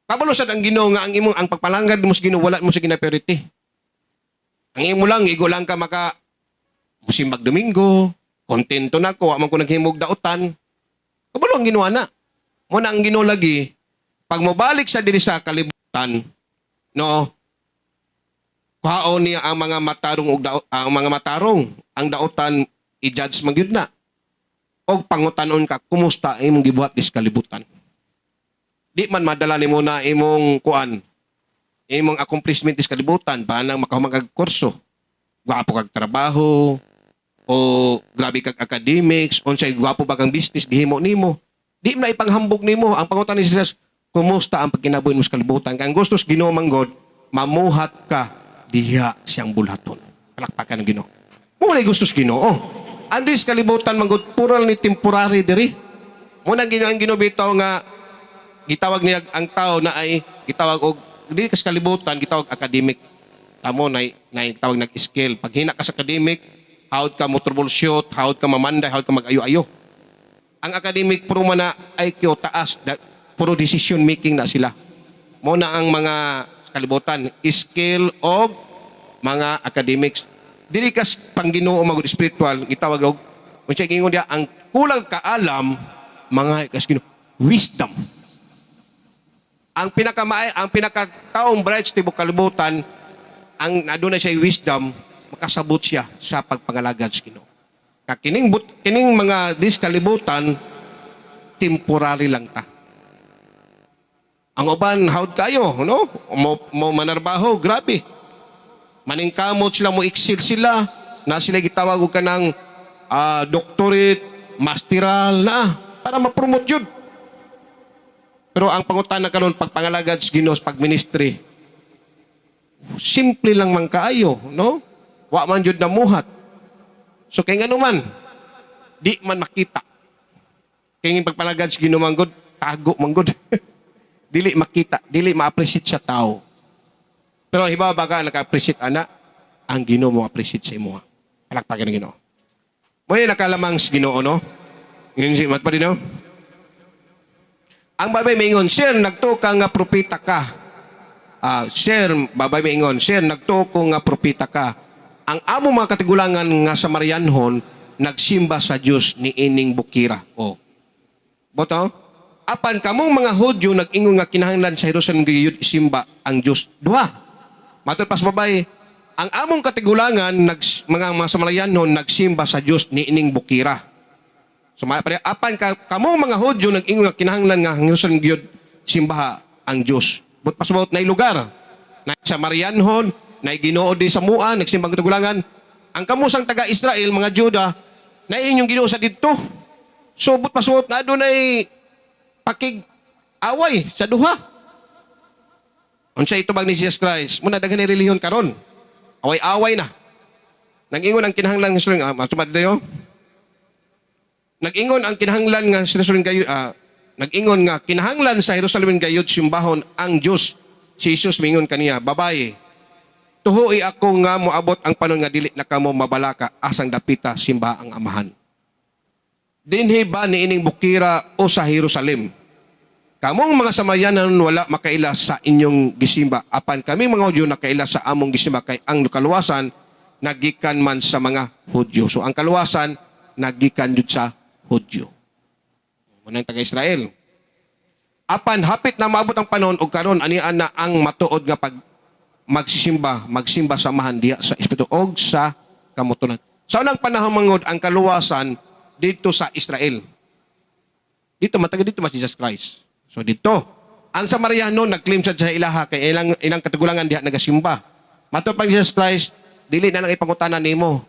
Kabalo sad ang Ginoo nga ang imong ang pagpalangga mo sa Ginoo wala mo sa gina-priority. Ang imo lang igo lang ka maka musimbag Domingo, kontento na ko, wa man ko naghimog dautan. Kabalo ang Ginoo ana. Muna ang Ginoo lagi pag mobalik sa diri sa kalibutan, no, Kuhaon niya ang mga matarong og ang mga matarong, ang dautan i-judge man gyud na. Og pangutanon ka, kumusta imong gibuhat dis kalibutan? Di man madala nimo na imong kuan, imong accomplishment dis kalibutan, banang makahuman kag kurso. Gwapo kag trabaho, o grabe kag academics, unsay gwapo ba kang business gihimo nimo. Di man na ipanghambog nimo. Ang pangutan ni Jesus, kumusta ang pagkinabuhi mo sa kalibutan? Kay ang gusto sa Ginoo man God, mamuhat ka diha siyang bulhaton. Palakpakan ng Ginoo. Mao man gusto sa Ginoo. Ang dis kalibutan man God, puro ni temporary diri. Mao nang Ginoo ang Ginoo bitaw nga gitawag niya ang tao na ay gitawag og dili ka sa kalibutan, gitawag academic. Tamo na na tawag nag skill. Pag hina ka sa academic, hawod ka mo troubleshoot, hawod ka mamanday, hawod ka mag-ayo-ayo. Ang academic puro man na IQ taas, puro decision making na sila. Mao na ang mga sa kalibutan, skill og mga academics. Dili ka pang Ginoo magud spiritual, gitawag og unsay gingon diya, ang kulang kaalam mga kas Ginoo, wisdom. Ang pinakataong bright sa tibok kalibutan, ang aduna siya wisdom, makasabot siya sa pagpangalagad sa Ginoo. Ka kining mga dis kalibutan, temporary lang ta. Ang uban hawd kayo, no? Mo manarbaho, grabe. Maningkamot sila, mo excel sila, na sila gitawag og kanang doctorate, masteral na para ma-promote yun. Pero ang pangutana karon, pagpangalagad sa Ginoo, sa pagministry, simple lang man kaayo, no? Wa man jud namuhat. So kay ngano man di man makita. Kay ang pagpalagad sa Ginoo man gud, tago man gud. Dili makita, dili ma-appreciate sa tao. Pero hibaw ba ka naka-appreciate ana, ang Ginoo mo appreciate sa imo. Palakpakan ng Ginoo. Mo ni nakalamang sa Ginoo, no? Ngayon si mat pa din, no? Ang babay maingon, "Sir, nagtuo ka nga propeta ka." Ah, sir, babay maingon, "Sir, nagtuo ko nga propeta ka. Ang amo mga katigulangan nga Samarianhon nagsimba sa Dios ni ining bukira." Oh. Boto? Apan kamong mga Hudyo nag-ingon nga kinahanglan sa Jerusalem gayud isimba ang Dios. Duha. Matod pas babay, ang among katigulangan mga Samarianhon nagsimba sa Dios ni ining bukira. So pare, apan kamo mga Hudyo nag-ingon nga kinahanglan nga ang Jerusalem gyud simbaha ang Dios. But pasabot na lugar. Na sa Marianhon, na Ginoo di sa mua, nagsimbang katigulangan. Ang kamusang taga-Israel, mga Juda, na inyong Ginoo sa didto. So but pasabot na adunay pakig away sa duha. Unsa itubag ni Jesus Christ? Muna daghan ni relihiyon karon. Away-away na. Nag-ingon ang kinahanglan nga Jerusalem, sumad tayo. Nag-ingon ang kinahanglan nga sa Jerusalem gayo, nag-ingon nga kinahanglan sa Jerusalem gayud simbahon ang Dios. Si Jesus mingon kaniya, "Babaye, tuoi ako nga moabot ang panon nga dili na kamo mabalaka asang dapita simba ang Amahan. Dinhi ba niining bukira o sa Jerusalem? Kamong mga Samarianon wala makaila sa inyong gisimba, apan kami mga Hudyo nakaila sa among gisimba kay ang kaluwasan nagikan man sa mga Hudyo." So ang kaluwasan nagikan jud sa Hudyo. Munang taga-Israel. Apan hapit na maabot ang panahon ug karon ania na ang matuod nga pag magsisimba, magsimba sa Amahan diha sa espiritu og sa kamuturan. Sa unang panahon mangod ang kaluwasan dito sa Israel. Dito mataga dito mas Jesus Christ. So dito, ang Samariano nag-claim sa ilaha kay ilang ilang katugulangan diha nagasimba. Matod pang Jesus Christ, dili na lang ipangutana nimo.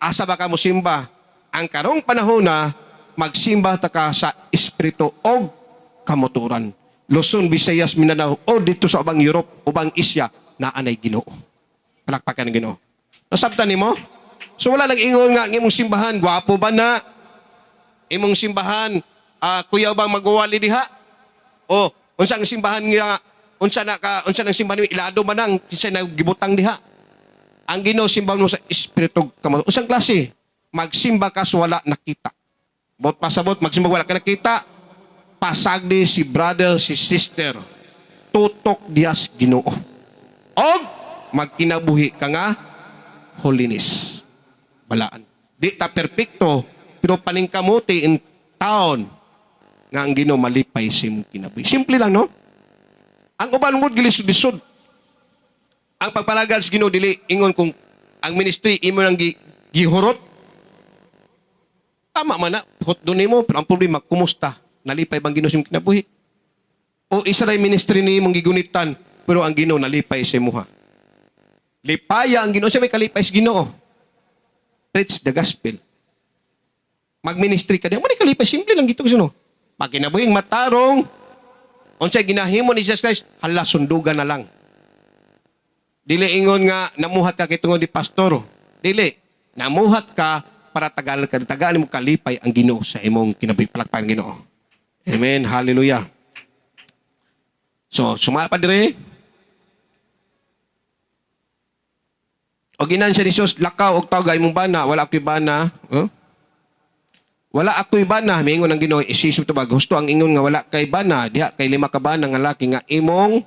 Asa ba ka mo simba? Ang karong panahon na magsimba ta ka sa espiritu og kamuturan. Luzon, Visayas, Mindanao o dito sa ubang Europe, ubang Asia na anay Ginoo. Palakpakan ng Ginoo. Nasabtan nimo? So wala nang ingon nga ang imong simbahan, gwapo ba na? Imong simbahan, kuyaw bang magwawali diha? O unsa ang simbahan nga unsa na ka unsa nang simbahan nimo, ilado man ang kinsa na gibutang diha? Ang Ginoo simbahan mo sa espiritu kamo. Unsang klase? Magsimba ka sa wala nakita. Bot pasabot magsimba wala ka nakita. Pasagdi si brother, si sister. Tutok diyas Ginoo. Og magkinabuhi ka nga holiness. Balaan. Di ta perpekto, pero paningkamuti in town nga ang Ginoo malipay sa imong kinabuhi. Simple lang, no? Ang uban mo gilisod-lisod. Ang pagpalagad sa Ginoo, dili ingon kung ang ministry imo nang gihurot. Tama man na, hot doon nimo, pero ang problema, kumusta? Nalipay bang Ginoo sa imong kinabuhi? O isa lang ministry ni imong gigunitan, pero ang Ginoo nalipay sa imuha. Lipaya ang Ginoo, siya may kalipay sa Ginoo. Preach the gospel. Mag-ministry ka diyan, mo kalipay, simple lang gito kasi, no. Pag kinabuhing matarong, unsay ginahimo ni Jesus Christ, hala, sundugan na lang. Dili ingon nga namuhat ka kay tungod ni pastor. Dili. Namuhat ka para tagal ka tagaan mo kalipay ang Ginoo sa imong kinabuhi. Palakpakan ang Ginoo. Amen. Hallelujah. So, sumala pa dire. O ginan siya ni Jesus, lakaw og tawag imong bana, wala ako'y bana. Huh? Wala ako'y bana, miingon ang Ginoo, isisip to ba, gusto ang ingon nga wala kay bana, diha kay lima ka bana nga laki nga imong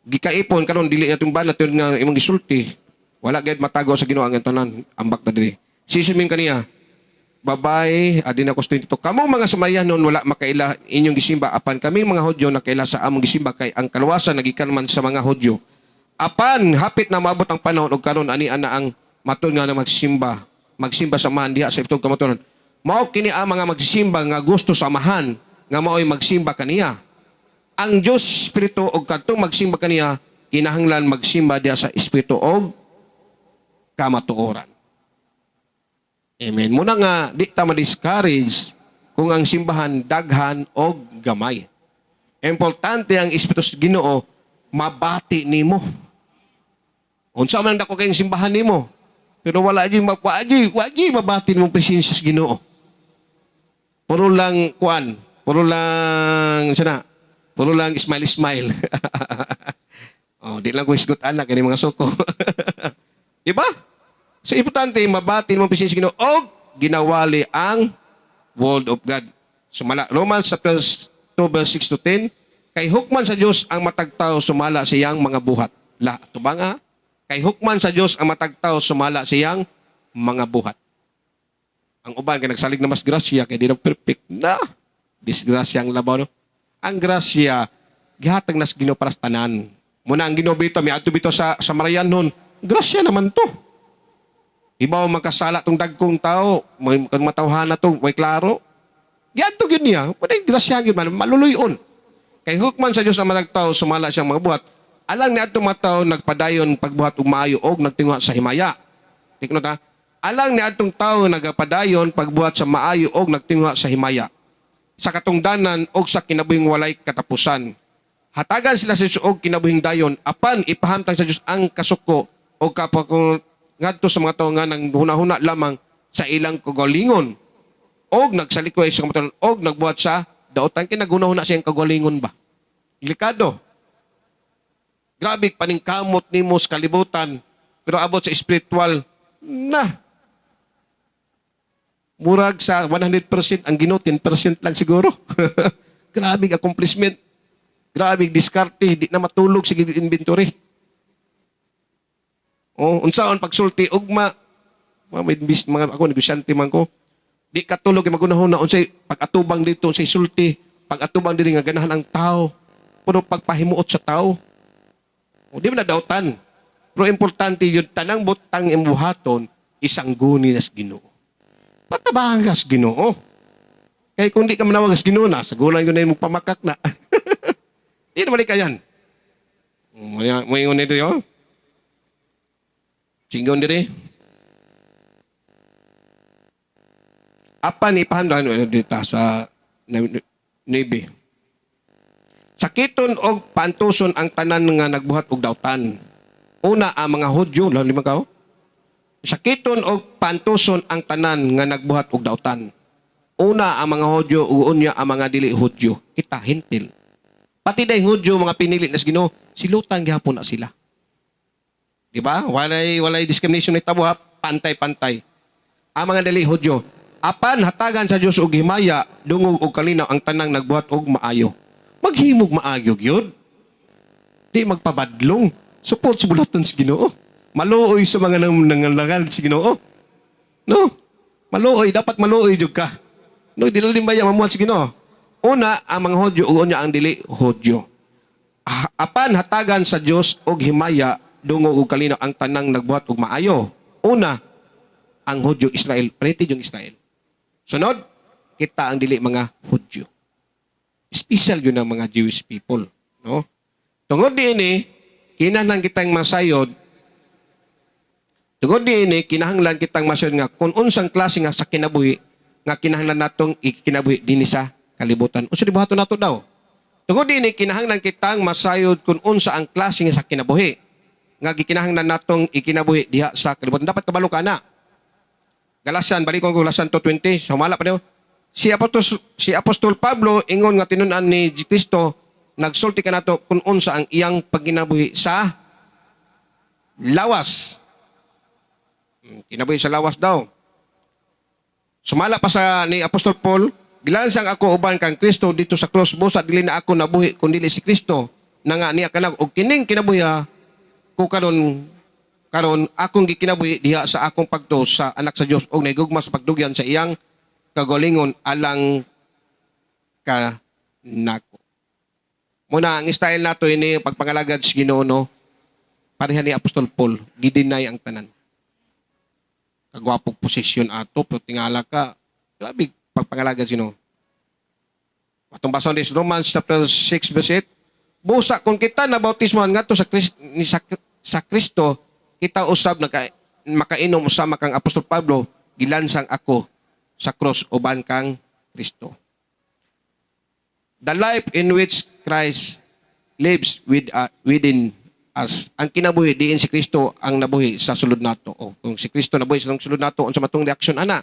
gikaipon karon, dili na itong bana tungod nga imong gisulti. Wala gyud matago sa Ginoo ang tanan, ambak na diri. Sisimin kaniya, babay, adin ako sa 22. Kamo mga Samarianon, wala makaila inyong gisimba, apan kami mga Hudyo nakaila sa among gisimba, kay ang kaluwasan nagikan man sa mga Hudyo. Apan hapit na maabot ang panahon og karon ani ana ang matud nga na magsimba, magsimba sa Amahan diha sa itong kamatuoran. Mao kini ang mga magsimba nga gusto sa Amahan nga maoy magsimba kaniya. Ang Dios espiritu, og kadtong magsimba kaniya kinahanglan magsimba diha sa espiritu og kamatuoran. Amen. Muna nga di ta ma-discourage kung ang simbahan daghan og gamay. Importante ang espiritu sa Ginoo mabati nimo. Unsa man ang dako kayong simbahan nimo, pero wala di wa di wa di mabati mong presensya sa Ginoo. Puro lang kuan, puro lang sana, puro lang smile smile. Oh, di lang ko isgot anak kini mga suko. Di ba? So importante mabati mong presensya sa Ginoo og ginawali ang word of God. Sumala Romans chapter 2 verse 6 to 10, kay hukman sa Dios ang matag tawo sumala siyang mga buhat. La, ito ba nga? Kay hukman sa Dios ang matag tawo sumala siyang mga buhat. Ang uban kay nagsalig na mas grasya kay di na perfect na. Disgrasya ang labaw, no? Ang grasya gihatag nas Ginoo para sa tanan. Muna ang Ginoo bito miadto bito sa Samarianon. Grasya naman to. Ibaw magkasala tong dagkong tao, kung matawhan na to, way klaro. Giadto gyud niya, wala grasya gyud man, maluluyon. Kay hukman sa Dios ang matag tawo sumala siyang mga buhat. Alang ni adtong mga tawo nagpadayon pagbuhat og maayo og nagtinguha sa himaya. Tikno ta. Alang ni adtong tawo nagapadayon pagbuhat sa maayo og nagtinguha sa himaya. Sa katungdanan og sa kinabuhing walay katapusan. Hatagan sila sa Dios og kinabuhing dayon, apan ipahamtang sa Dios ang kasuko og kapag ngadto sa mga tawo nga nang hunahuna lamang sa ilang kagalingon og nagsalikoy sa kamatuoran og nagbuhat sa daotan, kay naghunahuna siyang kagalingon ba. Delikado. Grabe paningkamot nimo sa kalibutan, pero abot sa spiritual na murag sa 100% ang Ginoo 10% lang siguro. Grabe accomplishment. Grabe diskarte, di na matulog sige inventory. Oh, unsaon pagsulti ugma, mga may mga ako negosyante man ko. Di katulog kay magunahon na unsay pag-atubang dito, unsay sulti, pag-atubang diri nga ganahan ang tao. Puno pagpahimuot sa tao. O di man na dautan. Pero importante yun, tanang butang imbuhaton, isangguni nas Ginoo. Patabangan ka sa Ginoo. Kay kung di ka manawag sa Ginoo na, sagulan yun na yung pamakak na. Di naman kayan. Mo ingon diri, oh. Singgon diri. Apan ipahandan dito sa Navy. Sakiton og paantuson ang tanan nga nagbuhat og dautan. Una ang mga Hudyo, lalo lima ka. Sakiton og paantuson ang tanan nga nagbuhat og dautan. Una ang mga Hudyo ug unya ang mga dili Hudyo. Kita hintil. Pati day Hudyo mga pinili na sa Ginoo, silutan gihapon na sila. Di ba? Walay discrimination ni tabo ha, pantay-pantay. Ang mga dili Hudyo, apan hatagan sa Dios og himaya, dungog og kalinaw ang tanang nagbuhat og maayo. Maghimog maayo gyud. Di magpabadlong. Support sa bulaton sa Ginoo. Maluoy sa mga nangalangal sa Ginoo. No? Maluoy, dapat maluoy jud ka. No, di lang ba mamuhat sa Ginoo? Una, ang mga Hudyo ug unya ang dili Hudyo. Apan hatagan sa Dios og himaya, dungog ug kalinaw ang tanang nagbuhat og maayo. Una, ang Hudyo Israel, prete yung Israel. Sunod, kita ang dili mga Hudyo. Special yun ang mga Jewish people, no? Tungod diini, kinahanglan kitang masayod. Tungod diini, kinahanglan kitang masayod nga kung unsang klase nga sa kinabuhi nga kinahanglan natong ikinabuhi dinhi sa kalibutan. Unsa di buhaton nato daw? Tungod diini, kinahanglan kitang masayod kung unsa ang klase nga sa kinabuhi nga gikinahanglan natong ikinabuhi diha sa kalibutan. Dapat kabalo ka na. Galatian, balik ko Galatian 2:20, sumala pa niyo. Si Apostol Pablo ingon nga tinun-an ni Kristo, nagsulti kanato kung unsa ang iyang pagkinabuhi sa lawas. Kinabuhi sa lawas daw. Sumala pa sa ni Apostol Paul, "Gilansang ako uban kang Kristo dito sa cross, busa dili na ako nabuhi kun dili si Kristo na nga niya kanako, og kining kinabuhi ko karon karon akong gikinabuhi diha sa akong pagtuo sa anak sa Dios og nahigugma sa pagdugyan sa iyang kagalingon alang kanako." Muna ang style nato ini pagpangalagad sa Ginoo, no, pareha ni Apostol Paul, gideny ang tanan. Kagwapog posisyon ato, pero tingala ka, grabe pagpangalagad sa Ginoo. Atong basahon sa Romans chapter 6 verse 8, "Busa kung kita na bautismohan ngadto sa Kristo, kita usab naka, makainom usama kang Apostol Pablo, gilansang ako sa cross uban kang Kristo." The life in which Christ lives within us. Ang kinabuhi diin si Kristo ang nabuhi sa sulod nato. O, kung si Kristo nabuhi sa sulod nato, unsa matong reaksyon ana?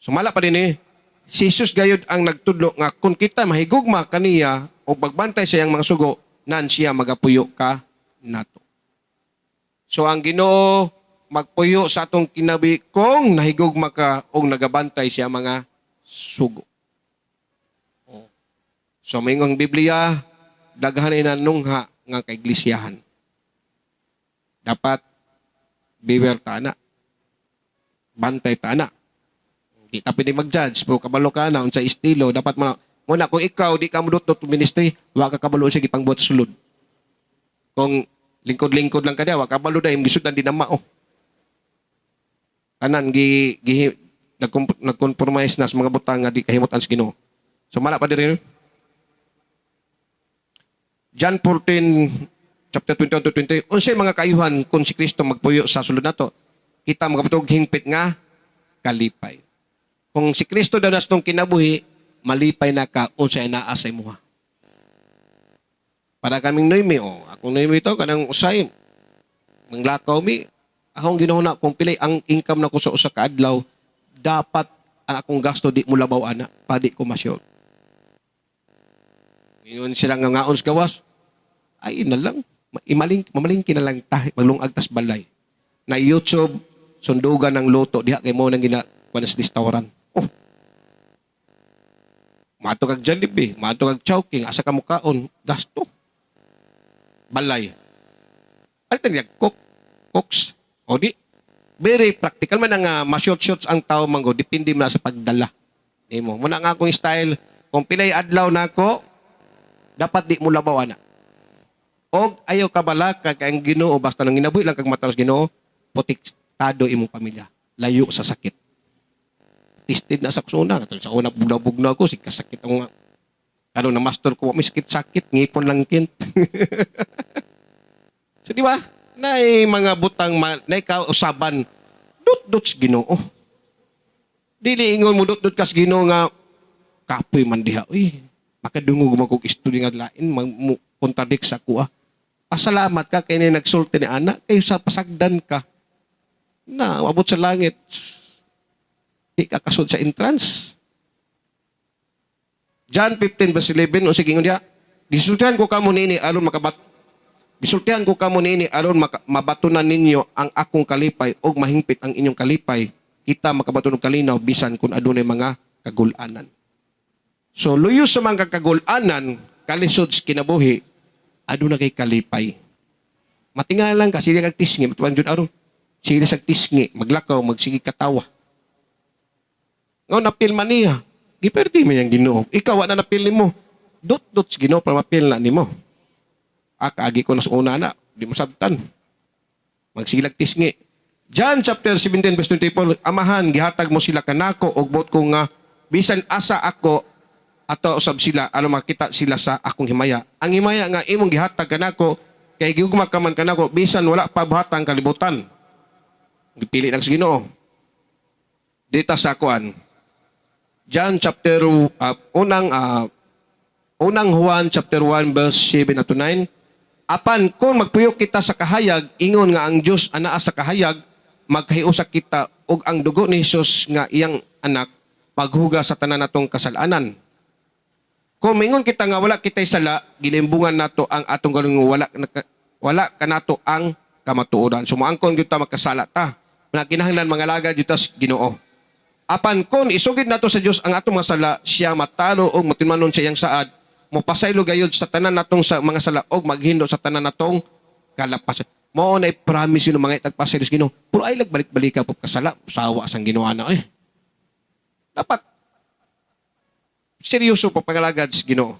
Sumala pa din eh, si Jesus gayud ang nagtudlo nga kung kita mahigugma kaniya o pagbantay sa iyang mga sugo, nan siya magapuyo ka nato. So ang Ginoo magpuyo sa atong kinabuhi kung nahigugma ka o nagabantay siya mga sugo. Oh. So moingon ang Biblia, daghan na nungha nga kaiglesiyahan. Dapat beware ta na. Bantay ta na. Di ta pwede mag-judge, pero kabalo ka na unsa estilo, dapat mo muna kung ikaw di ka modot ministry, wa ka kabalo sa gipangbuhat sa sulod. Kung lingkod-lingkod lang ka diya, wa kabalo na imong gisudan di na mao. Tanan gi, gi nag-compromise na sa mga butang nga di kahimutan sa Ginoo. So mala pa diri. John 14 chapter 21 to 20, unsay mga kaayuhan kung si Kristo magpuyo sa sulod nato? Kita makabutog hingpit nga kalipay. Kung si Kristo daw nas kinabuhi, malipay na ka unsay naa sa imuha. Para kaming Noemi, oh, akong Noemi ito, kanang usay, manglakaw mi, akong ginahuna kung pili ang income nako sa usa ka adlaw, dapat ang akong gasto di mo labaw ana, padi ko masyod. Ngayon sila nga ngaon sa gawas, ay na lang, imaling, mamalingki na lang ta, maglungag tas balay. Na YouTube, sundugan ng luto, diha kay mo nang gina, kuan sa restaurant. Oh, mato kag Jollibee, mato kag Chowking, asa ka mukaon, gasto. Balay. Palitan niya, cook, cooks. O di, very practical man ang ma-short shots ang tao mango, depende man na sa pagdala. Nimo. Muna nga akong style, kung pilay adlaw nako, dapat di mo labaw ana. Og ayaw ka balaka kay ang Ginoo, basta nang ginabuhi lang kag mataros Ginoo, protektado imong pamilya. Layo sa sakit. Tested na sa kusuna. Sa una bugnaw-bugnaw ko, si kasakit ang karon na master ko, may sakit-sakit, ngipon lang kint. So di ba? Nay mga butang ma, nay kausaban dut-dut sa Ginoo. Dili ingon mo dut-dut kas Ginoo nga kapoy man diha. Uy, makadungog mo kog istorya nga lain, mag, mo, contradict sa kuha. Pasalamat ka kay ni nagsulti ni ana kay sa pasagdan ka na abot sa langit. Di ka kasud sa entrance. John 15 verse 11, o sige ingon diha, "Gisultihan ko kamo niini aron mabatunan ninyo ang akong kalipay ug mahingpit ang inyong kalipay. Kita makabaton og kalinaw bisan kung adunay mga kagul-anan." So luyo sa mga kagul-anan, kalisod sa kinabuhi, aduna kay kalipay. Matingalan ka, sige kag tisngi, matuan jud aron. Sige sa tisngi, maglakaw, magsige katawa. Ngayon, napil man niya. Giperdi man yang Ginoo. Ikaw, wa na napil nimo. Dot-dot sa Ginoo para mapil na nimo. Ah, kaagi ko na sa una na. Di mo sabtan. Magsilag tisngi. John chapter 17 verse 24, "Amahan, gihatag mo sila kanako ug buot ko nga bisan asa ako ato usab sila aron makita sila sa akong himaya. Ang himaya nga imong gihatag kanako kay gihugma ka man kanako bisan wala pa buhatan ang kalibutan." Gipili nag sa Ginoo. Dita sa kuan. John chapter unang Juan chapter 1 verse 7 to 9. "Apan kung magpuyok kita sa kahayag, ingon nga ang Dios anaa sa kahayag, magkahiusa kita ug ang dugo ni Jesus nga iyang anak maghugas sa tanan natong kasalanan. Kung mingon kita nga wala kita'y sala, gilimbungan nato ang atong kaugalingon, wala kanato ang kamatuoran." So moangkon gyud ta makasala ta. Na kinahanglan mangalagad gyud ta sa Ginoo. "Apan kung isugid nato sa Dios ang atong mga sala, siya matalo og matinumanon sa iyang saad, mopasaylo gayud sa tanan natong sa mga sala og maghinlo sa tanan natong kalapasan." Mao na promise yun mga itagpasaylo sa Ginoo. Pero ay lagbalik-balik ka po kasala, sawa sang Ginoo na eh. Dapat seryoso pa pangalagad sa Ginoo.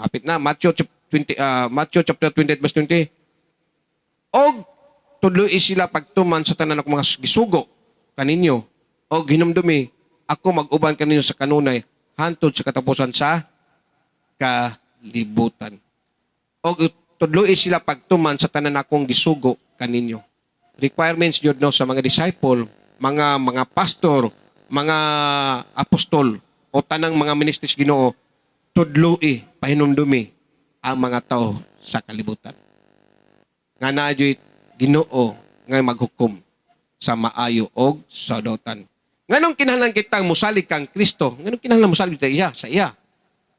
Hapit na Matthew chapter 28 verse 20. "Og tudloi sila pagtuman sa tanan ako mga gisugo kaninyo og hinumdumi ako mag-uban kaninyo sa kanunay hantod sa katapusan sa kalibutan." Og tudloi sila pagtuman sa tanan akong gisugo kaninyo. Requirements jud no sa mga disciple, mga pastor, mga apostol o tanang mga ministries Ginoo, tudloi, pahinumdumi ang mga tao sa kalibutan. Nga naa juy Ginoo nga maghukom sa maayo og sa dautan. Nganong kinahanglan kitang musalig kang Kristo? Nganong kinahanglan musalig ta iya sa iya?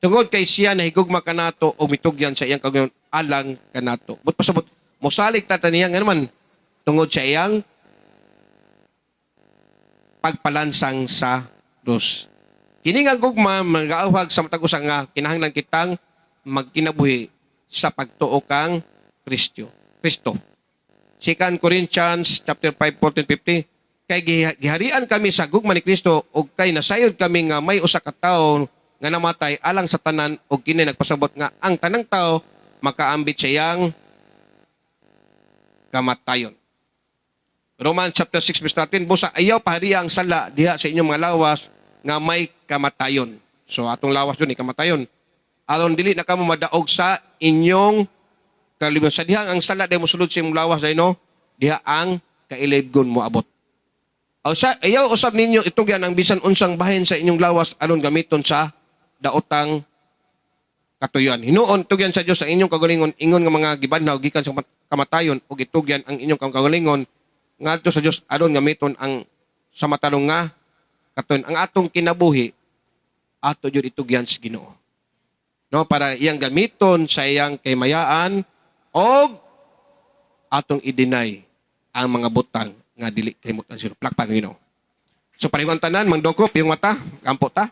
Tungod kay siya nahigugma kanato og mitugyan sa iyang kaugalingon alang kanato. But pasabot, musalig ta niya nga naman tungod sa iyang pagpalansang sa krus. Kini nga gugma magaawhag sa matag usa nga kinahanglan kitang magkinabuhi sa pagtuo kang Kristo. Kristo. 2 Corinthians chapter 5, 14, 15, "Kay giharian kami sa gugma ni Kristo ug kay nasayod kami nga may usa ka tawo nga namatay alang sa tanan ug kini nagpasabot nga ang tanang tao makaambit sa iyang kamatayon." Romans chapter 6 verse 13, "Busa ayaw paharia ang sala diha sa inyong mga lawas nga may kamatayon." So atong lawas dun, kamatayon. "Aron dili na kamo madaog sa inyong kalibutan." Sa dihang ang sala di mosulod sa imong lawas ay no, diha ang kailibgon mo abot. O sa ayaw usab ninyo itugyan ang bisan unsang bahin sa inyong lawas aron gamiton sa daotang katuyuan. Hinuon tugyan sa Dios ang inyong kaugalingon ingon nga mga gibanhaw gikan sa kamatayon ug itugyan ang inyong kaugalingon ngadto sa Dios aron gamiton ang sa matarong nga katuyuan. Ang atong kinabuhi ato jud itugyan sa Ginoo. No, para iyang gamiton sa iyang kaymayaan og atong i-deny ang mga butang nga dili kay mutan sino. Plakpan Ginoo. So pareho ang tanan, mangdokop yung mata, kampo ta.